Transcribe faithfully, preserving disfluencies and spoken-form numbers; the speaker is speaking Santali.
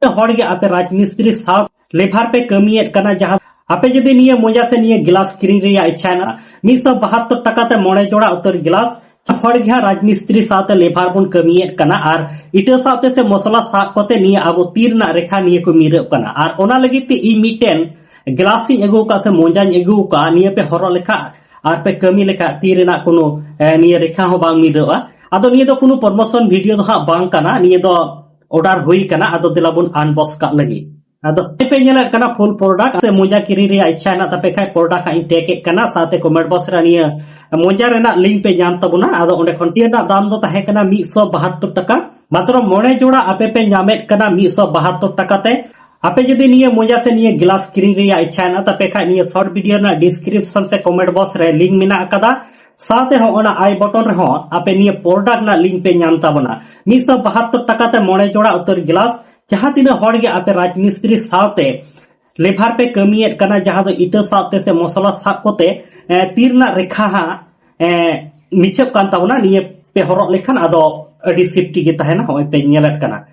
ᱦᱚᱲ ᱜᱮ ᱟᱯᱮ ᱨᱟᱡᱽ ᱢᱤᱥᱛᱨᱤ ᱥᱟᱶ ᱞᱮᱵᱷᱟᱨ ᱯᱮ ᱠᱟᱹᱢᱤᱭᱮᱫ ᱠᱟᱱᱟ, ᱡᱟᱦᱟᱸ ᱟᱯᱮ ᱡᱩᱫᱤ ᱱᱤᱭᱟᱹ ᱢᱚᱡᱟ ᱥᱮ ᱱᱤᱭᱟᱹ ᱜᱞᱟᱥ ᱠᱤᱨᱤᱧ ᱨᱮᱭᱟᱜ ᱤᱪᱪᱷᱟ ᱦᱮᱱᱟᱜᱼᱟ, ᱢᱤᱫ ᱥᱚ ᱵᱟᱦᱟᱛᱛᱚᱨ ᱴᱟᱠᱟ ᱛᱮ ᱢᱚᱬᱮ ᱡᱚᱲᱟ ᱩᱛᱟᱹᱨ ᱜᱞᱟᱥ, ᱦᱚᱲ ᱜᱮ ᱦᱟᱸᱜ ᱨᱟᱡᱽ ᱢᱤᱥᱛᱨᱤ ᱥᱟᱶᱛᱮ ᱞᱮᱵᱷᱟᱨ ᱵᱚᱱ ᱠᱟᱹᱢᱤᱭᱮᱫ ᱠᱟᱱᱟ ᱟᱨ ᱤᱴᱟᱹ ᱥᱟᱶᱛᱮ ᱥᱮ ᱢᱚᱥᱞᱟ ᱥᱟᱵ ᱠᱟᱛᱮ ᱱᱤᱭᱟᱹ ᱟᱵᱚ ᱛᱤ ᱨᱮᱱᱟᱜ ᱨᱮᱠᱷᱟ ᱱᱤᱭᱟᱹ ᱠᱚ ᱢᱤᱨᱟᱹᱜ ᱠᱟᱱᱟ᱾ ᱟᱨ ᱚᱱᱟ ᱞᱟᱹᱜᱤᱫ ᱛᱮ ᱤᱧ ᱢᱤᱫᱴᱮᱱ ᱜᱞᱟᱥ ᱤᱧ ᱟᱹᱜᱩ ᱟᱠᱟᱫ ᱥᱮ ᱢᱚᱡᱟᱧ ᱟᱹᱜᱩ ᱟᱠᱟᱫᱼᱟ, ᱱᱤᱭᱟᱹ ᱯᱮ ᱦᱚᱨᱚᱜ ᱞᱮᱠᱷᱟᱱ ᱟᱨ ᱯᱮ ᱠᱟᱹᱢᱤ ᱞᱮᱠᱷᱟᱱ ᱛᱤ ᱨᱮᱱᱟᱜ ᱠᱳᱱᱳ, ᱮ, ᱱᱤᱭᱟᱹ ᱨᱮᱠᱷᱟ ᱦᱚᱸ ᱵᱟᱝ ᱢᱤᱨᱟᱹᱜᱼᱟ᱾ ᱟᱫᱚ ᱱᱤᱭᱟᱹ ᱫᱚ ᱠᱳᱱᱳ ᱯᱨᱚᱢᱳᱥᱚᱱ ᱵᱷᱤᱰᱤᱭᱳ ᱫᱚ ᱦᱟᱸᱜ ᱵᱟᱝ ᱠᱟᱱᱟ, ᱱᱤᱭᱟᱹ ᱫᱚ ᱚᱰᱟᱨ ᱦᱩᱭ ᱠᱟᱱᱟ᱾ ᱟᱫᱚ ᱫᱮᱞᱟ ᱵᱚᱱ ᱟᱱᱵᱚᱠᱥ ᱠᱟᱜ ᱞᱟᱹᱜᱤᱫ᱾ ᱟᱫᱚ ᱯᱮ ᱧᱮᱞᱮᱫ ᱠᱟᱱᱟ ᱯᱷᱩᱞ ᱯᱨᱚᱰᱟᱠᱴ ᱥᱮ ᱢᱚᱡᱟ ᱠᱤᱨᱤᱧ ᱨᱮᱭᱟᱜ ᱤᱪᱪᱷᱟ ᱦᱮᱱᱟᱜ ᱛᱟᱯᱮ ᱠᱷᱟᱱ ᱯᱨᱚᱰᱟᱠᱴ ᱦᱟᱸᱜ ᱤᱧ ᱴᱮᱜ ᱮᱫ ᱠᱟᱱᱟ, ᱥᱟᱶᱛᱮ ᱠᱚᱢᱮᱱᱴ ᱵᱚᱠᱥ ᱨᱮ ᱱᱤᱭᱟᱹ ᱢᱚᱡᱟ ᱨᱮᱱᱟᱜ ᱞᱤᱝᱠ ᱯᱮ ᱧᱟᱢ ᱛᱟᱵᱚᱱᱟ᱾ ᱟᱫᱚ ᱚᱸᱰᱮ ᱠᱷᱚᱱ ᱱᱤᱭᱟᱹ ᱨᱮᱱᱟᱜ ᱫᱟᱢ ᱫᱚ ᱛᱟᱦᱮᱸ ᱠᱟᱱᱟ ᱢᱤᱫ ᱥᱚ ᱵᱟᱦᱟᱛᱛᱚᱨ ᱴᱟᱠᱟ, ᱢᱟᱛᱨᱚ ᱢᱚᱬᱮ ᱡᱚᱲᱟ ᱟᱯᱮ ᱯᱮ ᱧᱟᱢᱮᱫ ᱠᱟᱱᱟ ᱢᱤᱫ ᱥᱚ ᱵᱟᱦᱟᱛᱛᱚᱨ ᱴᱟᱠᱟ ᱛᱮ᱾ ᱟᱯᱮ ᱡᱩᱫᱤ ᱱᱤᱭᱟᱹ ᱢᱚᱡᱟ ᱥᱮ ᱱᱤᱭᱟᱹ ᱜᱞᱟᱥ ᱠᱤᱨᱤᱧ ᱨᱮᱭᱟᱜ ᱤᱪᱪᱷᱟ ᱦᱮᱱᱟᱜ ᱛᱟᱯᱮ ᱠᱷᱟᱱ ᱱᱤᱭᱟᱹ ᱥᱚᱨᱴ ᱵᱷᱤᱰᱤᱭᱳ ᱨᱮᱱᱟᱜ ᱰᱤᱥᱠᱨᱤᱯᱥᱚᱱ ᱥᱮ ᱠᱚᱢᱮᱱᱴ ᱵᱚᱠᱥ ᱨᱮ ᱞᱤᱝᱠ ᱢᱮᱱᱟᱜ ᱟᱠᱟᱫᱟ, ᱥᱟᱶᱛᱮ ᱦᱚᱸ ᱚᱱᱟ ᱟᱭ ᱵᱚᱴᱚᱱ ᱨᱮᱦᱚᱸ ᱟᱯᱮ ᱱᱤᱭᱟᱹ ᱯᱨᱚᱰᱟᱠᱴ ᱨᱮᱱᱟᱜ ᱞᱤᱝᱠ ᱯᱮ ᱧᱟᱢ ᱛᱟᱵᱚᱱᱟ᱾ ᱢᱤᱫ ᱥᱚ ᱵᱟᱦᱟᱛᱛᱚᱨ ᱴᱟᱠᱟ ᱛᱮ ᱢᱚᱬᱮ ᱡᱚᱲᱟ ᱩᱛᱟᱹᱨ ᱜᱞᱟᱥ, ᱡᱟᱦᱟᱸ ᱛᱤᱱᱟᱹᱜ ᱦᱚᱲ ᱜᱮ ᱟᱯᱮ ᱨᱟᱡᱽ ᱢᱤᱥᱛᱨᱤ ᱥᱟᱶᱛᱮ ᱞᱮᱵᱷᱟᱨ ᱯᱮ ᱠᱟᱹᱢᱤᱭᱮᱫ ᱠᱟᱱᱟ, ᱡᱟᱦᱟᱸ ᱫᱚ ᱤᱴᱟᱹ ᱥᱟᱶᱛᱮ ᱥᱮ ᱢᱚᱥᱞᱟ ᱥᱟᱵ ᱠᱚᱛᱮ, ᱮ, ᱛᱤ ᱨᱮᱱᱟᱜ ᱨᱮᱠᱷᱟ ᱦᱟᱸᱜ, ᱮ, ᱢᱤᱪᱷᱟᱹᱜ ᱠᱟᱱ ᱛᱟᱵᱚᱱᱟ, ᱱᱤᱭᱟᱹ ᱯᱮ ᱦᱚᱨᱚᱜ ᱞᱮᱠᱷᱟᱱ ᱟᱫᱚ ᱟᱹᱰᱤ ᱥᱮᱯᱴᱤ ᱜᱮ ᱛᱟᱦᱮᱱᱟ᱾ ᱱᱚᱜᱼᱚᱭ ᱯᱮ ᱧᱮᱞᱮᱫ ᱠᱟᱱᱟ᱾